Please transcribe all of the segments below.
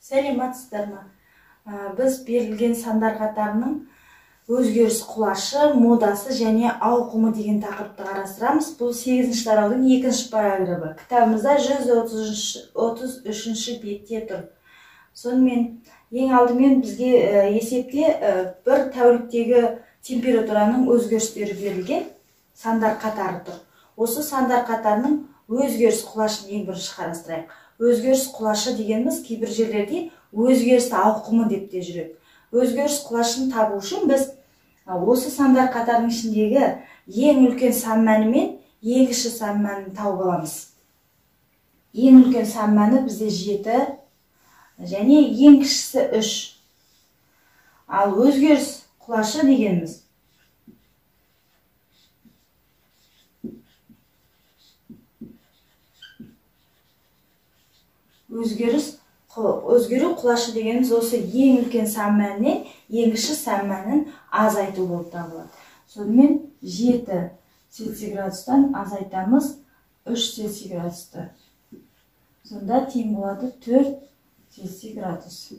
Сәлеметсіздер ме? Біз берілген сандар қатарының өзгеріс құлашы, модасы және ауқымы деген тақырыпты қарастырамыз. Бұл 8-ші тараудың 2-ші параграфы. Кітабымызда 133-ші бетте тұр. Сонымен ең алдымен бізге есепте бір тәуліктегі температураның өзгерістері берілген сандар қатары тұр. Осы сандар қатарының өзгеріс құлашын ең бірінші қарастырайық. Өзгеріс құлашы дегеніміз кейбір жерлерде өзгеріс ауқымы деп те жүреді. Өзгеріс құлашын табу үшін біз осы сандар қатарының ішіндегі ең үлкен сан мәні мен ең кіші сан мәнін тауып аламыз. Ең үлкен сан мәні бізде 7 және ең кішісі 3. Ал өзгеріс құлашы дегеніміз өзгеру құлашы дегеніміз осы ең үлкен сан мәнінен ең кіші сан мәнін азайту болып табылады. Сонымен 7 Цельсий градустан азайтамыз 3 Цельсий градусты. Сонда тең болады 4 Цельсий градус.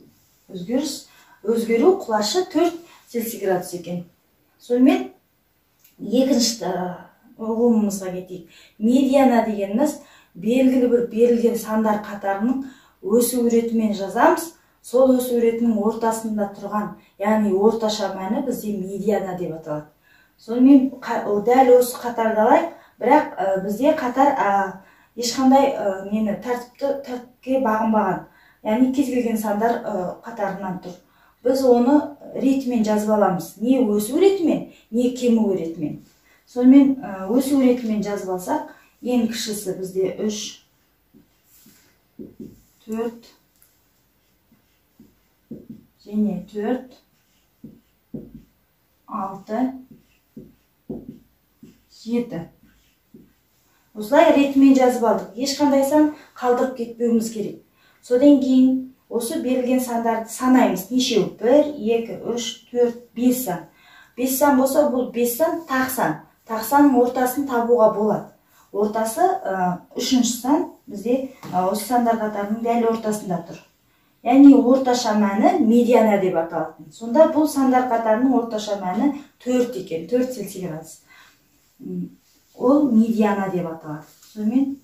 Өзгеру құлашы 4 Цельсий градус екен. Сонымен екінші ұғымымызға кетейік. Медиана дегеніміз белгілі бір берілген сандар қатарының өсу ретімен жазамыз. Сол өсу ретінің ортасында тұрған, яғни орташа мәні бізде медиана деп аталады. Сонымен дәл осы қатарды алайық, бірақ бізде қатар ешқандай нені тәртіпке бағынбаған, яғни кез келген сандар қатарынан тұр. Біз оны ретімен жазып аламыз. Не өсу ретімен, не кему ретімен. Сонымен өсу ретімен жазып алсақ, ең кішісі бізде 3, 4 және 4, 6, 7. Осылай ретімен жазып алдық. Ешқандай сан қалдырып кетпеуіміз керек. Содан кейін осы берілген сандарды санаймыз. Нешеу? 1, 2, 3, 4, 5 сан. 5 сан болса, бұл 5 сан тақ сан. Тақ санның ортасын табуға болады. Ортасы 3-ші сан бізде осы сандар қатарының дәл ортасында тұр. Яғни орташа мәні медиана деп аталатын. Сонда бұл сандар қатарының орташа мәні 4 екен, 4 Цельсий градус. Ол медиана деп аталады. Сонымен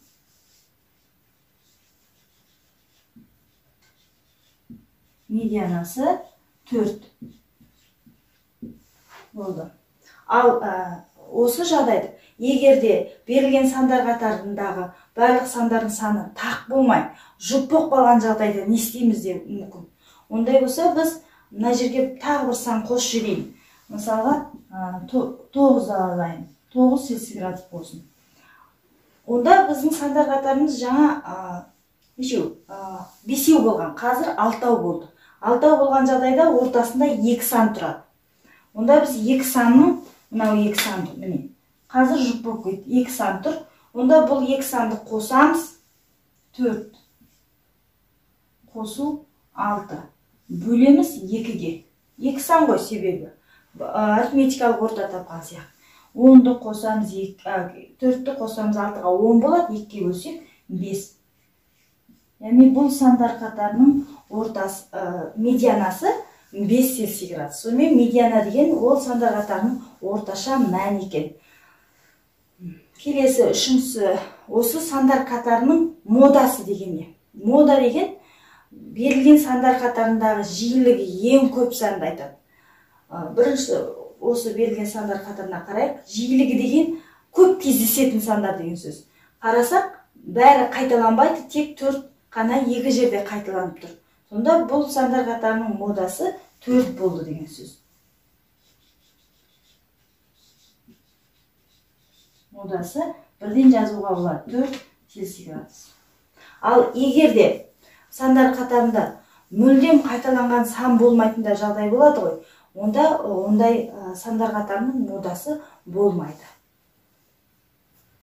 медианасы 4 болды. Ал осы жағдайда егер де берілген сандар қатарындағы барлық сандардың саны тақ болмай, жұп болып қалған жағдайда не істейміз деп мүмкін. Ондай болса біз мына жерге тағы бір сан қосып жіберейін. Мысалға, 9 алайын. 9 Цельсий градус болсын. Онда біздің сандар қатарымыз жаңа нешеу? 5 болған. Қазір 6 болды. 6 болған жағдайда ортасында 2 сан тұрады. Онда біз 2 санның, мынау 2 сан тұр, міне. Қазір жұп болып кетті, 2 сан тұр. Онда бұл 2 санды қосамыз. 4 қосу 6. Бөлеміз 2-ге. 2 сан ғой себебі. Арифметикалық орта тапқан сияқты. 10-ды қосамыз, 4-ті қосамыз 6-ға 10 болады, 2-ге бөлсек 5. Яғни бұл сандар қатарының ортасы, медианасы 5 Цельсий градус. Сонымен медиана деген ол сандар қатарының орташа мәні екен. Келесі үшіншісі, осы сандар қатарының модасы деген не? Мода деген берілген сандар қатарындағы жиілігі ең көп санды айтады. Бірінші осы берілген сандар қатарына қарайық. Жиілігі деген көп кездесетін сандар деген сөз. Қарасақ, бәрі қайталанбайды, тек 4 қана 2 жерде қайталанып тұр. Сонда бұл сандар қатарының модасы 4 болды деген сөз. Модасы бірден жазуға болады 4 Цельсий градус. Ал егер де сандар қатарында мүлдем қайталанған сан болмайтын да жағдай болады ғой, онда ондай сандар қатарының модасы болмайды.